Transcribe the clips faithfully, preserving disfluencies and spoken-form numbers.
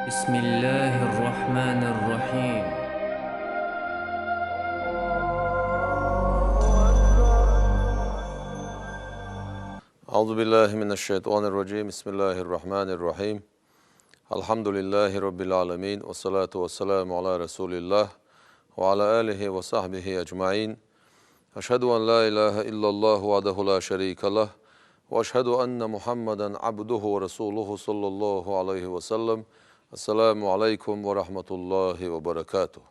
بسم الله الرحمن الرحيم. أعوذ بالله من الشيطان الرجيم. بسم الله الرحمن الرحيم. الحمد لله رب العالمين، والصلاة والسلام على رسول الله وعلى آله وصحبه أجمعين. أشهد أن لا إله إلا الله وحده لا شريك له، وأشهد أن محمدا عبده ورسوله صلى الله عليه وسلم. السلام عليكم ورحمة الله وبركاته.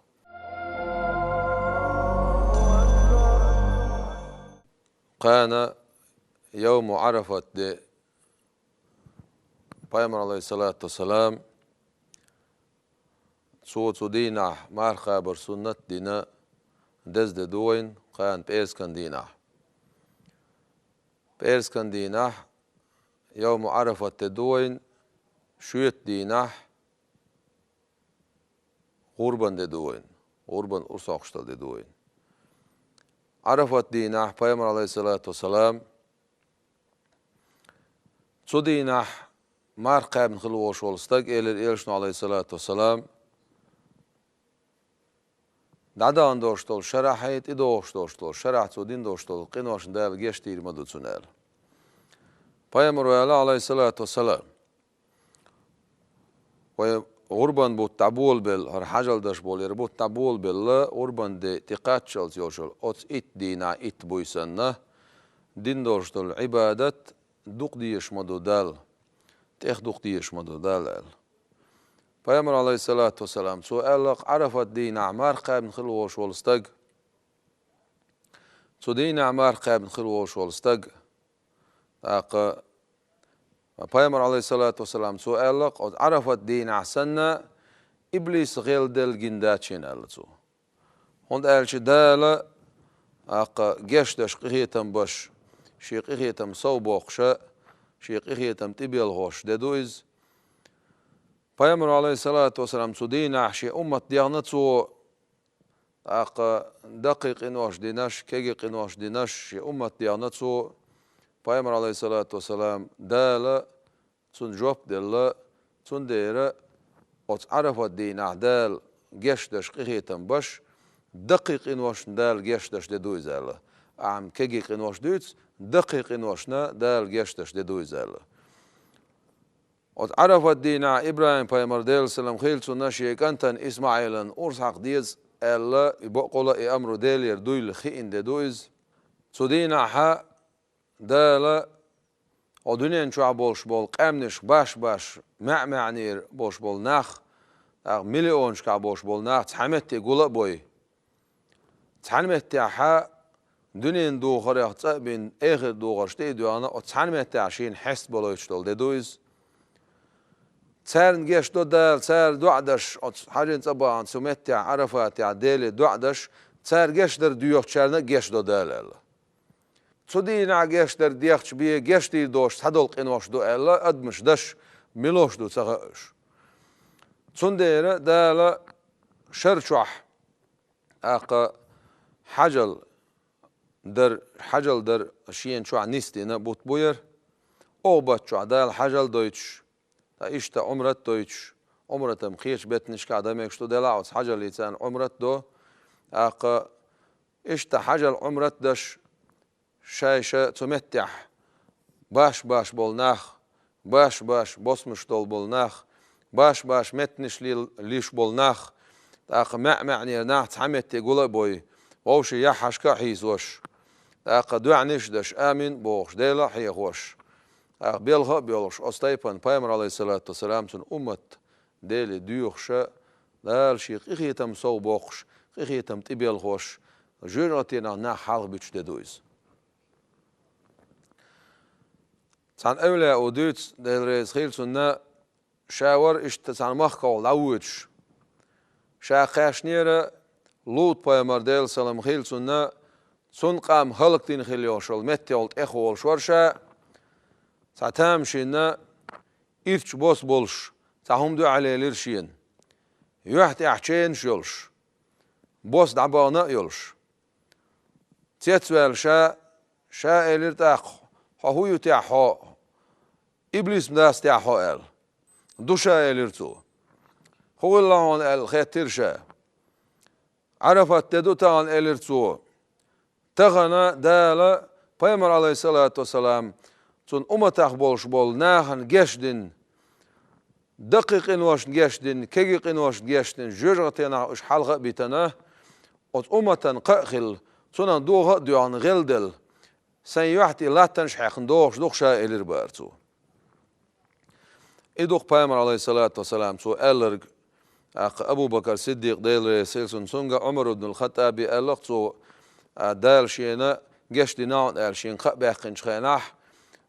كان يوم عرفة де. Пайхамар, алейхиссалату вассалам, цо цу дийнахь марха кхабар суннат дина деза де ду вайна, кхана пӀераскан дийнахь. ПӀераскан дийнахь, йовму Ӏарафат де ду вайна, шоьтан дийнахь, гӀурбан де ду вайна, гӀурбан урс хьокхуш долу де ду вайна. Ӏарафат дийнахь Пайхамар, алейхиссалату вассалам, цу дийнахь марха кхаьбна хила волуш волу стаг, элира элчано, алейхиссалату вассалам, дӀадахана долуш долу шарахь, тӀедогӀуш долуш долу шарахь, цо дина долуш долу къиношна Дала гечдийр ма ду цунна аьлла. Пайхамар ваьлла, алейхиссалату вассалам, вай гӀурбан бутт дӀаболабелла, хӀара хьажал деш болу, хӀара бутт дӀаболабелла, гӀурбан де тӀекхаччалц йолуш йолу оцу итт дийнахь итт буьйсанна, дина долуш долу Ӏибадат дукха дезаш ма ду Далла, тӀех дукха дезаш ма ду Далла аьлла. Пайхамар, алейхиссалату вассалам, цо аьлла-кх, Ӏарафат дийнахь марха кхаьбна хила волуш волу стаг, цу дийнахь марха кхаьбна хила волуш волу стаг, тӀаккха Пайхамар, алейхиссалату вассалам, цо аьлла-кх, оцу Ӏарафат дийнахь санна, иблис гӀелделла гина дац шена аьлла цо. ХӀунда аьлча Дала, тӀаккха, гечдеш, къинхетам беш, шен къинхетам сов боккхуша, шен къинхетам тӀебелхош де ду иза. Пайхамар, алейхиссалату вассалам, цу дийнахь шен уммат дехна цо, тӀаккха даккхий къинош динаш, кегий къинош динаш, шен уммат дехна цо, Пайхамар, алейхиссалату вассалам, Дала цунна жоп делла, цундела оцу Ӏарафат дийнахь Дала гечдеш, къинхетам беш, даккхий къиношна Дала гечдеш де ду иза аьлла. Ахьа кегий къинош дуьйцу, даккхий къиношна Дала гечдеш де ду иза аьлла. Оцу Ӏарафат дийнахь ИбрахӀим-пайхамар, Делан салам хила цунна, шен кӀантана ИсмаӀилан урс хьакха деза аьлла, и бакъволу и амру Делера дуйла хиъна де ду иза. Цу дийнахьа Дала хӀокху дуьнен чохь болуш болу къаьмнаш баш-баш, маьӀ-маьӀнера болуш болу нах, тӀаккха миллионашкахь болуш болу нах цхьа метте гула а бой. Цхьана меттехьа дуьненан духарех цӀа а бина, эхарт духарш тӀе а доьгӀна, оцу цхьана меттехь шена хьестабалойтуш долу де ду иза. Царна гечдо Дала, цара доӀа деш, оцу хьажин цӀа бахана цу меттехь, Ӏарафатехь Деле доӀа деш, цара гечдар доьхучарна а гечдо Дала аьлла. Цу дийнахь гечдар дехча бен гечдийр доцуш цхьадолу къинош ду аьлла, адамаш деш милош ду ца хаьа уьш. Цундела Дала шар чохь, тӀаккха, хьажал дар, хьажал дар шена чохь нисдина бутт бу яра. Оха бутт чохь Дала хьажал дойтуш, ткъа иштта Ӏумрат дойтуш, Ӏумрат-м кхечу беттанашкахь дан мегаш ду делахь, оцу хьажаллица царна Ӏумрат до. ТӀаккха иштта хьажал, Ӏумрат даш, шайша цу меттехь баш-баш болу нах, баш-баш босмаш долу болу нах, баш-баш меттанаш лел-, лиш болу нах, тӀаккха маьӀ-маьӀнера нах цхьа метте гула а бой, вовшийн яххьашка а хьийзош, тӀаккха доьӀнаш а даш, амин а бохуш, Дела а хьехош, тӀаккха белха а боьлхуш, оцу тайпана Пайхамар, алейхиссалату вассалам, цуьнан уммат Деле доьхуша, Дала шен къинхетам сов боккхуш, къинхетам тӀебелхош, жоьжахатенах нах хьалха буьтуш де ду иза. Цхьана эвлаяо дуьйцу, Дела реза хила цунна, ша вара иштта цхьана махкахула дӀавоьдуш. Ша кхаьчнера, Лут-пайхамар, Делан салам хила цунна, цуьнан къам хӀаллакдина хилла йолуш йолу метте волу тӀехволуш вара ша. Цхьа тамашийна ирча бос болуш, цхьа хӀума дуьхьал елира шена. Юьхь тӀехь ченаш йолуш, бос дӀабахана а йолуш. Цецваьлла ша, ша элира тӀаккха: «Хьо хӀун ю техьа хьо? Иблис-м дац техьа хьо?» – аьлла. «Ду ша», – элира цо. «ХӀун хилла хьуна?» аьлла хаьттира ша. «Ӏарафат де ду тахана», — элира цо. «Тахана Дала, Пайхамар, алейхиссалату вассалам, цунна умматах болуш болу нахана гечдина, даккхий къиношна гечдина, кегий къиношна гечдина, жоьжахатенах уьш хьалха а битина, оцу умматан кхаъ а хилла, цунах доха а доьгӀна гӀелделла, сайн юьхь тӀе латтанаш хьаькхна догӀуш ду-кх ша», — элира бара цо. И ду-кх Пайхамар, алейхиссалату вассалам, цо аьлларг. ТӀаккха Абу Бакар Сиддикъ, Дела реза хила цунна, цуьнга, Ӏумар ибн ал-ХаттӀаби аьлла-кх цо, а, Дала шена гечдина хьуна аьлла, шена кхаъ баьккхинчу хенахь,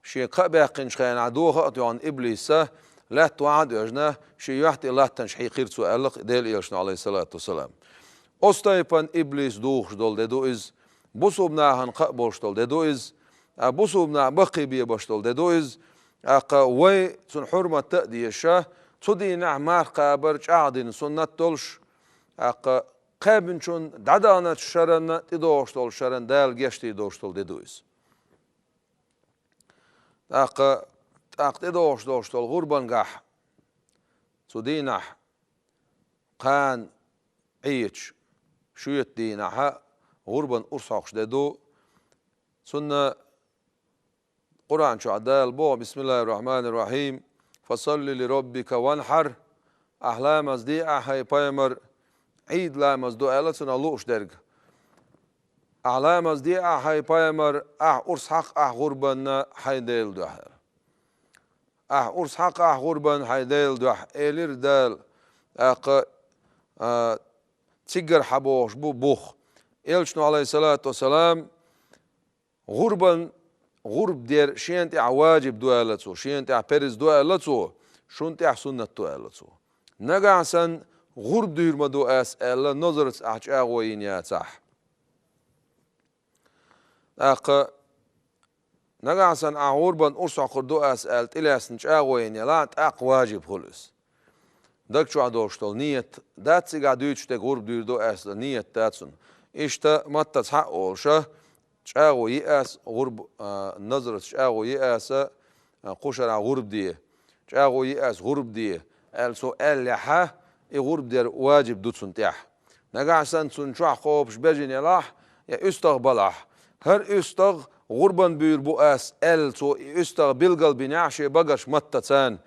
шена кхаъ баьккхинчу хенахь доха а доьгӀна иблис лаьтта вахьа а доьжна, шен юьхь тӀе латтанаш хьийкхира цо, аьлла-кх Делан Элчано, алейхиссалату вассалам. Оцу тайпана иблис духуш долу де ду иза, бусулба нахана кхаъ болуш долу де ду иза, а, бусулба нах баккхийбеш долу де ду иза, тӀаккха вай цунна хьурмат а дезаш, цу дийнахь марха кхабар чӀагӀдина суннат долуш, тӀаккха кхаьбначунна дӀадаханчу шарна, тӀедогӀуш долчу шарна Дала гечдийр долуш долу де ду иза. ТӀаккха, тӀаккха тӀедогӀуш долуш долу гӀурбангахь цу дийнахь кхана Ӏедачу шоьтан дийнахьа гӀурбан урс хьокхуш де ду. Цунна Къуръан чохь Дала боху: «Бисмиллахир-рахманир-рахим. Фасалли ли роббика ванхьар». Ахь ламаз де ахь, хӀай пайхамар, Ӏийд ламаз ду аьлла цунах лууш дерг. Ахь ламаз де ахь, хӀай пайхамар, ахь урс хьакха ахь гӀурбанна хьайн Делан дуьхьа. Ахь урс хьакха ахь гӀурбанна хьайн Делан дуьхьа, элира Дала. ТӀаккха, а, циггара хьабогӀуш бу бух. Элчано, алейхиссалату вассалам, гӀурбан, гӀурба дер шена тӀехь ваджиб ду аьлла цо, шена тӀехь перз ду аьлла цо, шуна тӀехь суннат ду аьлла цо. Нагахь санна гӀурба дуьйр ма ду ас аьлла, нозарца ахь чӀагӀо йина яцахь. ТӀаккха нагахь санна ахь гӀурбан урс хьокхур ду ас аьлла, тӀелаьцна чӀагӀо йина ялахь, тӀаккха ваджиб хуьлу иза. Даг чохь долуш долу ният дац цигахь дуьйцуш дерг, гӀурба дуьйр ду ас аьлла, ният дац цунна. Иштта матта цхьаъ олуша, чӀагӀо йи ас гӀурба, а, нозарца чӀагӀо йи ас, а, кху шарахь гӀурба де. ЧӀагӀо йи ас гӀурба де, аьлла цо аьллехьа, и гӀурба дер ваджиб ду цунна тӀехь. Нагахь санна цунна чохь кхобуш бежина ялахь, я уьстагӀ балахь, хӀара уьстагӀ гӀурбан буьйр бу ас аьлла цо и уьстагӀ билгал бинехь шен багарш маттаца,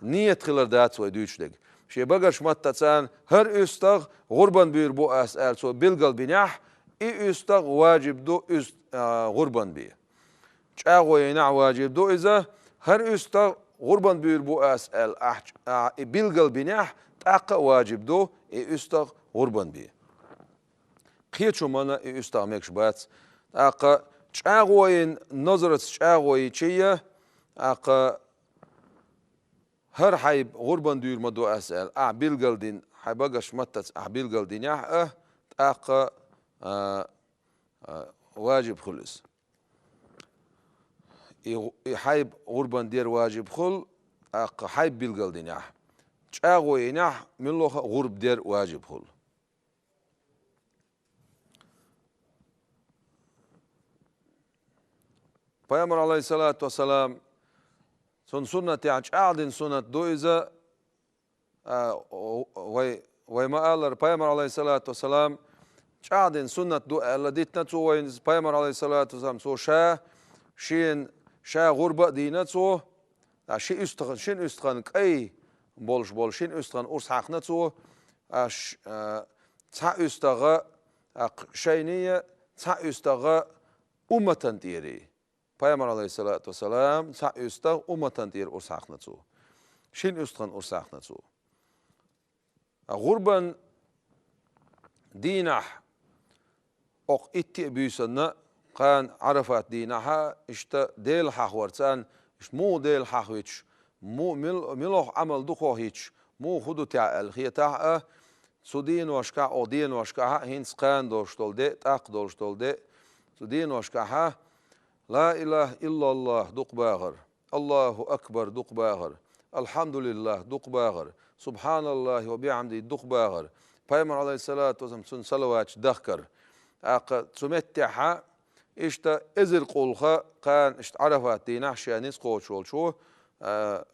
ният хилар дац вай дуьйцуш дерг. Шен багарш маттаца, хӀара уьстагӀ гӀурбан буьйр бу ас аьлла цо билгал бинехь, и уьстагӀ ваджиб ду уьст-, а, гӀурбан бе. ЧӀагӀо йинехь ваджиб ду иза, хӀара уьстагӀ гӀурбан буьйр бу ас аьлла, ахь, ахь и билгал бинехь, тӀаккха а ваджиб ду и уьстагӀ гӀурбан бе. Кхечу хӀуманна и уьстагӀ мегаш бац. ТӀаккха чӀагӀо йина, нозарца чӀагӀо йича, тӀаккха хӀара хьайба гӀурбан дуьйр ма ду ас аьлла, ахь билгал дина, хьайн багарш маттаца ахь билгал динехь а, тӀаккха, а, а, ваджиб хуьлу иза. И, и хьайба гӀурбан дер ваджиб хуьлу, тӀаккха хьайба билгал динехь. ЧӀагӀо йинехь, муьлхха а гӀурба дер ваджиб хуьлу. Пайхамар, алейхиссалату вассалам, цунна суннатехь чӀагӀдина суннат ду иза, а, о-, вай, вай ма-аллара, Пайхамар, алейхиссалату вассалам, чӀагӀдина суннат ду аьлла дитина цо вайна иза, Пайхамар, алейхиссалату вассалам, цо ша, шена, ша гӀурба а дийна цо, а, ши уьстагӀан, шина уьстагӀан кӀай болуш болу, шина уьстагӀан урс хьаькхна цо, а, ш-, а, цхьа уьстагӀа, а, кх-, шайнийя, цхьа уьстагӀа умматан тӀерий. Пайхамар, алейхиссалату вассалам, цхьа уьстагӀа умматан тӀера урс хьаькхна цо. Шина уьстагӀан урс хьаькхна цо. А гӀурбан дийнахь, окху итт а буьйсанна, кхана Ӏарафат дийнахьа, иштта Дела хьахорца, иштта муха Дела хьахвича, му-, мил-, милох Ӏамал дукхо хӀитташ, муха хӀу ду техь аьлла хетахь а, цу деношкахь, окху деношкахь а, хӀинца кхана долуш долу де, тӀаккха долуш долу де, цу деношкахь а, ла илаха иллаллах дукха бахар, Аллаху акбар дукха бахар, Алхьамдулиллах дукха бахар, Субханаллахи ва бихьамди дукха бахар, Пайхамар, алейхиссалату вассалам, цунна салаваташ дахкар. ТӀаккха цу меттехьа, иштта эзар къулха, кхана иштта Ӏарафат дийнахь шен ницкъ кхочуш волчо, а,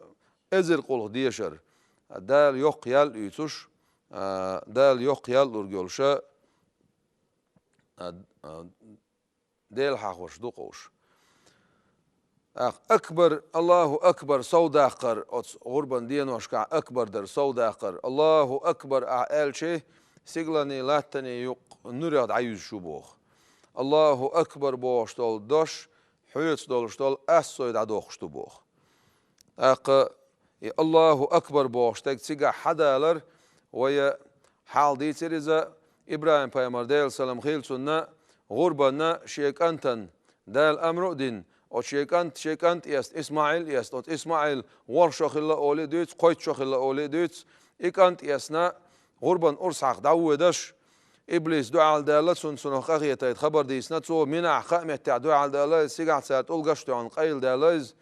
эзар къулха дешар, Дала йоккха ял а уьйцуш, а, Дала йоккха ял лург йолуша, а, а, Дела хьахош ду къовш. Ах, акбар, Аллаху акбар, сов даккхар, оцу гӀурбан деношкахь акбар дар, сов даккхар. Аллаху акбар ахь аьлчи, сигаланний, латтанний юккъ нуьрех дӀаюьзуш ю боху. Аллаху акбар бохуш долу дош, хьоьца долуш долу ассой дӀадохуш ду боху. ТӀаккха и Аллаху акбар бохуш дерг цигахь хьадалар, вай хьалха дийцира иза, ИбрахӀим-пайхамар, Делан салам хила цунна, гӀурбанна шен кӀантана Дала амру а дина, оцу шен кӀант, шен кӀант эцна, ИсмаӀил эцна, оцу ИсмаӀил ворхӀ шо хилла олий а дуьйцу, кхойтта шо хилла олий а дуьйцу, и кӀант эцна, гӀурбан урс хьакха дӀавоьдуш, иблис дуьхьал даьлла цунна, цунах къахетайта хабар дийцина, цо Минахь кхаа меттехь дуьхьал даьлла иза, цигахь цара тӀулгаш а тоьхна къайладаьлла иза.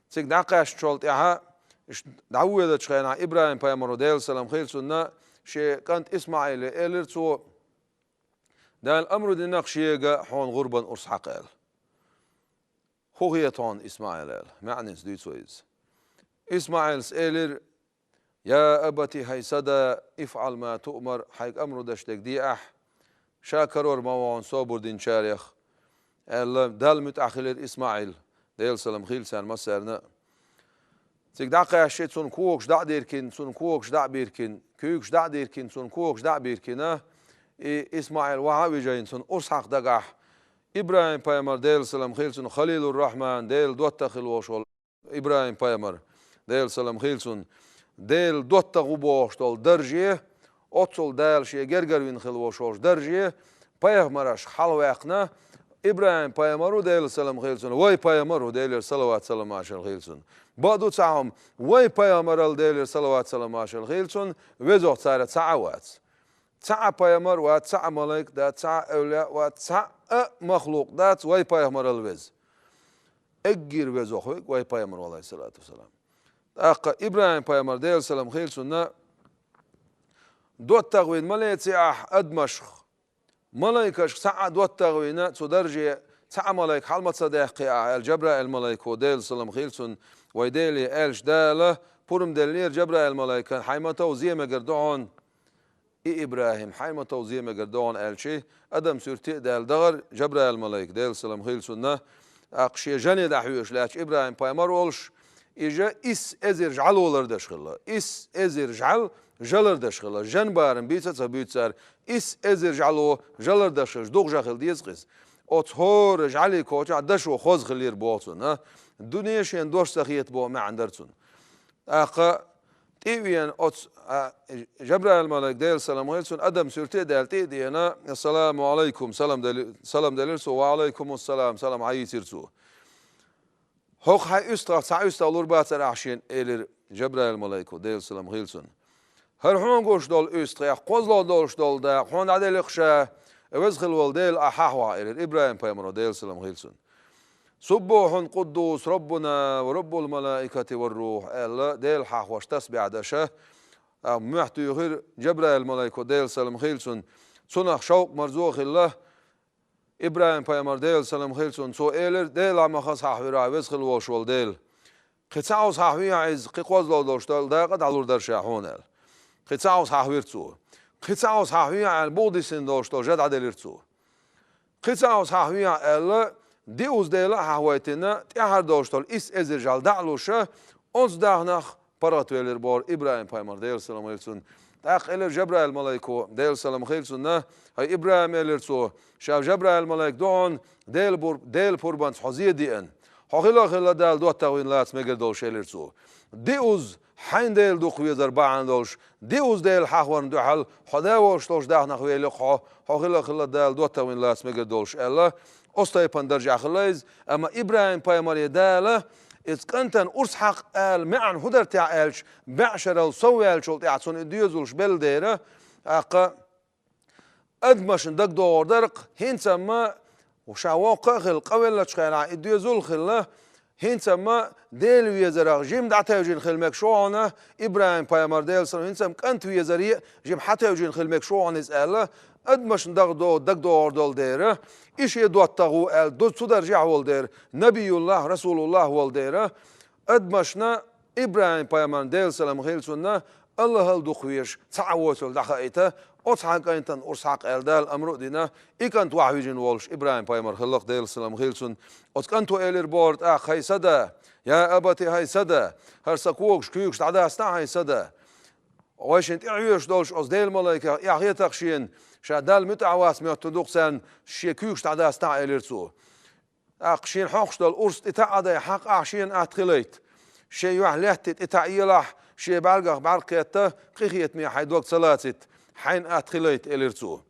Цига дӀакхаьчначул тӀаьхьа, иштта дӀавоьдучу хенахь ИбрахӀим-пайхамаро, Делан салам хила цунна, шен кӀант ИсмаӀиле элира цо: «Дала амру дина-кх шега хьуна гӀурбан урс хьакха», – аьлла. «ХӀун хета хьуна, ИсмаӀил?» – аьлла. МаьӀница дуьйцу вай иза. ИсмаӀилс элира: «Я абати, хӀай сан да, ифӀал ма туъмар, хьайга амру деш дерг де ахь, ша карор ма ву хьуна собар динчарех», – аьлла, Далла муьтӀахь хилира ИсмаӀил, Делан салам хила царна массарна а. Цига дӀакхаьччи, цунна когаш дӀа а диркина, цунна когаш дӀа а биркина, куьйгаш дӀа а диркина, цунна когаш дӀа а биркина, и ИсмаӀил вахьа а вижийна, цунна урс хьакха дагахь, ИбрахӀим-пайхамар, Делан салам хила цунна, Халилур-Рахьман, Делан доттагӀа хила волуш волу ИбрахӀим-пайхамар, Делан салам хила цунна, Делан доттагӀа ву бохуш долу дарже, оццул Дала шен гергара вина хила волуш волчу дарже, пайхамаршка хьалаваьккхина, ИбрахӀим-пайхамар ву, Делан салам хила цунна, вай пайхамар ву, Делера салават-салам-маршалла хила цунна. Бакъду цхьа хӀума, вай пайхамарал, Делера салават-салам-маршалла хила цунна, везох цара цхьа а вац. Цхьа а пайхамар вац, цхьа а малайк дац, цхьа а эвлаяъ вац, цхьа а махлукъ дац вай пайхамарал веза. Эггара везох верг вай пайхамар ву, Ӏалайхиссалату вассалам. ТӀаккха ИбрахӀим-пайхамар, Делан салам хила цунна, доттагӀа вина ма леци ахь адамашка, малайкашка цхьа а доттагӀа вина, цу дарже цхьа а малайк хьала ма ца даьккхи ахь, аьлла, Жабраил-малайко, Делан салам хила цунна, вай Деле аьлча, Дала пурба деллера Жабраил-малайкана: «Хьайн ма тов, зе мегар ду хьуна». И ИбрахӀим, хьайн ма тов, зе мегар ду хьуна, аьлчи, адам суьрте а даьлла дахара Жабраил-малайк, Делан салам хила цунна, тӀаккха шен жане дӀахьоьжуш лаьтташ ИбрахӀим-пайхамар волуш, и жа исс эзар жӀало лардеш хилла. Исс эзар жӀал жа лардеш хилла. Жан барам бийца а ца буьйцу цара, исс эзар жӀало жа лардеш хилла, дукха жа хила деза-кх иза. Оцу хӀора жӀалий кочахь дашо хоза хилира боху цунна. Дуьне шен дош ца хета боху маьӀна дара цунна. ТӀаккха тӀе а веана оцу, а, Жабраил-малайк, Делан салам хила цунна, адам суьрте а даьлла, тӀе а деана: «Ассаламу Ӏалайкум», салам дели-, салам делира цо, «Ва Ӏалайкумуссалам», салам хьаийцира цо. «ХӀокху хьайн уьстагӀах цхьа уьстагӀ лур бацара ахь шена», – элира Жабраил-малайко, Делан салам хила цунна. «ХӀара хьуна гуш долу уьстагӀех кхозлагӀа долуш долу дакъа хьуна дӀаделира-кх ша, веза хила волу Дела, ахь хьахьавахь», – элира ИбрахӀим-пайхамаро, Делан салам хила цунна. «Суббухьун къуддус Раббуна ва Раббул малаикати ва рухь», – аьлла, Дела хьахош тасбихь деш, а, мохь туьйхира Жабраил-малайко, Делан салам хила цунна. Цунах шовкъ-марзо а хилла, ИбрахӀим-пайхамар, Делан салам хила цунна, цо элира: «Дела ма хаза хьан хьуьйрахь, веза хила волуш волу Дела. Кхин цхьа хьовса хьан хьоьхьа иза, кхин кхозлагӀа долуш долу дакъа дӀалур дара ша хьуна», – аьлла. Кхин цхьа хьовса хьан хьуьйра цо. Кхин цхьа хьовса хьан хьоьхьа аьлла, бух дисина долуш долу жа дӀаделира цо. Кхин цхьа хьовса хьан хьоьхьа аьлла, диъазза Дела а хьахвайтина, тӀаьхьара долуш долу исс эзар жӀал дӀа а луш, оцу дахнах паргӀатвелира бохура ИбрахӀим-пайхамар, Делан салам хила цунна. ТӀаккха элира Жабраил-малайко, Делан салам хила цунна: «ХӀай ИбрахӀим, – элира цо, – ша Жабраил-малайк ду хьуна, Дела бур-, Делан пурбанца хьо зе деана. Хьо хила а хилла Дала доттагӀа вина лаца мегар долуш», – элира цо. «Диъазза хьайн Дела дукха везар бахьана долуш, диъазза Дела хьахварна дуьхьал хьо да волуш долуш дахнах велира-кх хьо, хьо хила а хилла Дала доттагӀа вина лаца мегар долуш», – аьлла, оцу тайпана даржехь хилла иза. Амма ИбрахӀим-пайхамаре Дала иза кӀантана урс хьакха ала маьӀна хӀун дара техь аьлча, бӀешарал сов ваьллачул тӀаьхьа цунна и доьзалш белла дера, тӀаккха адамашна дагадогӀур дара-кх, хӀинца-м ша воккха а хилла, къавеллачу хенахь и доьзал а хилла, хӀинца-м Дела везарах жима дӀатевжина хила мегаш ву хьуна ИбрахӀим-пайхамар, Делан салам, хӀинца-м кӀант везаре а жима хьатевжина хила мегаш ву хьуна иза аьлла, адамашна дагадо-, дагадогӀур долу дера, и шен доттагӀа ву аьлла, ду-, цу даржехь волу дера, набиюллахӀ, расулуллахӀ волу дера, адамашна ИбрахӀим-пайхамарна, Делан салам хила цунна, АллахӀал дукха везаш, цхьаъ воцург дӀахаийта, оцу хьан кӀантана урс хьакха аьлла Дала амру а дина, и кӀант вахьа вижина волуш ИбрахӀим-пайхамар хилла-кх, Делан салам хилла цунна. Оцу кӀанто элира бохура тӀаккха: «ХӀай сан да, я абати, хӀай сан да, хӀара сан когаш, куьйгаш дӀадастахьа, хӀай сан да. Вай шена тӀехьоьжуш долуш оцу Делан малайках эхь хета-кх шена, ша Далла муьтӀахь вац моьттур ду-кх царна, шен куьйгаш дӀадастахьа», — элира цо. ТӀаккха шена хьокхуш долу урс тӀе таӀа а дай, хьакха ахь шена атта хилийта. Шен юьхь лаьтта тӀе таӀа елахь, шен бӀаьргах бӀаьрг кхетта, къинхетаме хьайн дог ца лацийта, хьайна атта хилийта, элира цо.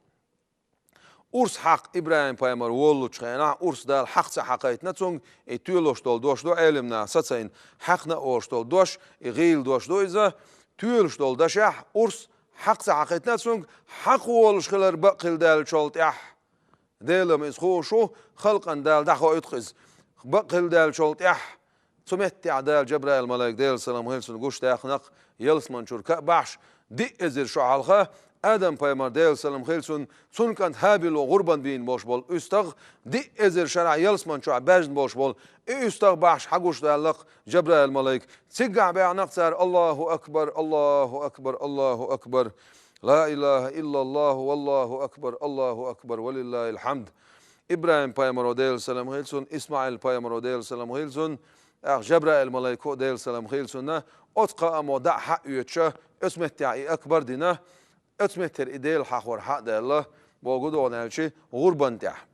Урс хьакха ИбрахӀим-пайхамар воллучу хенахь, урс Дала хьакха ца хьакхийтина цуьнга, и тоьлуш долу дош ду, Ӏеламнаха сацийна хьаькхна а олуш долу дош, и гӀийла дош ду иза, тоьлуш долу дашехь, урс хьакха ца хьакхийтина цуьнга, хьакха волуш хилар бакъ хила даьллачул тӀаьхьа. Делан иза хууш ву, халкъана Дала дӀахоуьйту-кх иза. Бакъ хила даьллачул тӀаьхьа цу меттехь Дала Жабраил-малайк, Делан салам хилла цунна, гучудаьккхина-кх, ялсамани чуьра кхаъ бахьаш, диъ эзар шо хьалха, Адам-пайхамар, Делан салам хилла цунна, цуьнан кӀант ХӀабило гӀурбан дийна болуш болу уьстагӀ, диъ эзар шарахь ялсамани чохь баьжна болуш болу и уьстагӀ бахьаш хьагучудаьлла-кх Жабраил-малайк. Цигахь баьхна-кх цара: «Аллаху акбар, Аллаху акбар, Аллаху акбар. Ла илаха иллаллаху, валлаху акбар, Аллаху акбар, валиллахил хьамд». ИбрахӀим-пайхамаро, Делан салам хилла цунна, ИсмаӀил-пайхамаро, Делан салам хилла цунна, тӀаккха Жабраил-малайко, Делан салам хилла цунна, оцу кхаамо дӀа а хьаоьцуш, оцу меттехь и акбар дина, оцу меттера и Дела хьахор хьа а даьлла, боху гу догӀу аьлчи, гӀурбан тӀехь.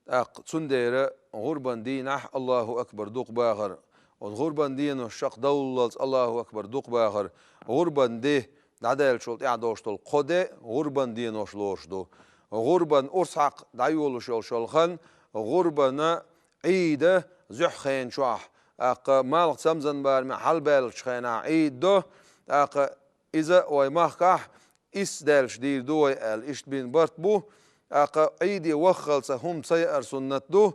ТӀаккха цундела гӀурбан дийнахь Аллаху акбар дукха бахар, оцу гӀурбан денош чекхдовллалц Аллаху акбар дукха бахар, гӀурбан де дӀадаьллачул тӀаьхьа долуш долу кхо де гӀурбан денош лоруш ду. ГӀурбан урс хьакха дӀайолуш йолуш йолу хан, гӀурбана Ӏийда зуьхьа хенан чохь, тӀаккха малх цамзан бараме хьалабаьллачу хенахь Ӏийд до, тӀаккха иза вай махкахь исс даьлча дийр ду вай аьлла, иштта бина барт бу, тӀаккха Ӏийде ваххалца хӀума ца яар суннат ду,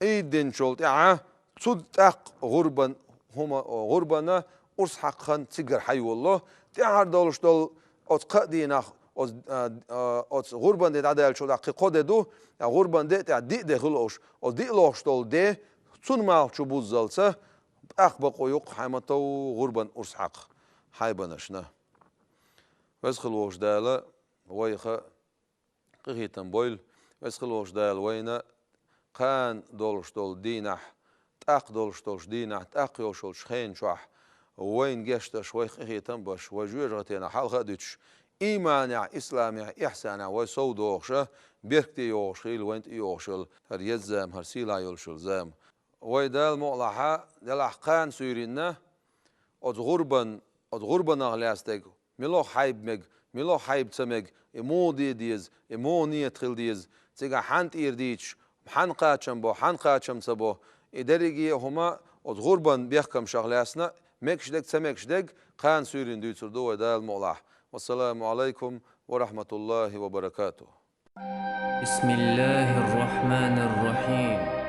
Ӏийд динчул тӀаьхьа цу тӀаккха гӀурбан хӀума, гӀурбана урс хьакха хан цигара хьайолало, тӀаьхьара долуш долу оцу кхаа дийнахь, оцу, а, а, оцу гӀурбан де дӀадаьллачул тӀаьхьа кхин кхо де ду, а гӀурбан де тӀехь диъ де хуьлу уьш, оцу диъ лохуш долу де, цунна малх чу буззалца, тӀаккха бакъо ю-кх хьайн ма-тов гӀурбан урс хьакха хьайбанашна. Веза хила волчу Дала вайх къинхетам бойла, Веза хила волчу Дала вайна кхана долуш долу дийнахь, тӀаккха долуш долчу дийнахь, тӀаккха йолуш йолчу хенан чохь вайна гечдеш, вайх къинхетам а беш, вай жоьжахатенах хьалха а дуьтуш, ийманехь, исламехь, ихьсанехь вай сов дохуш а, беркате йогӀуш хила вайна тӀейогӀуш йолу хӀара еза зама, хӀара сийлахь йолуш йолу зама. Вай Дала мукъалахь, делахь кхана суьйранна, оцу гӀурбан, оцу гӀурбанах лаьцна дерг, мила хьайба мега, мила хьайба ца мега, и муха де деза, и муха нийят хила деза, цигахь хьанна тӀера дийцаш, хьанна кхачам бо, хьанна кхачам ца бо, и дерриге а хӀума оцу гӀурбан бехкамашах лаьцна, мегаш дерг, ца мегаш дерг, кхана суьйранна дуьйцур ду вай Дала мукъалахь. Вассаламу Ӏалайкум ва рахьматуллахӀи ва баракатухӀ. بسم الله الرحمن الرحيم.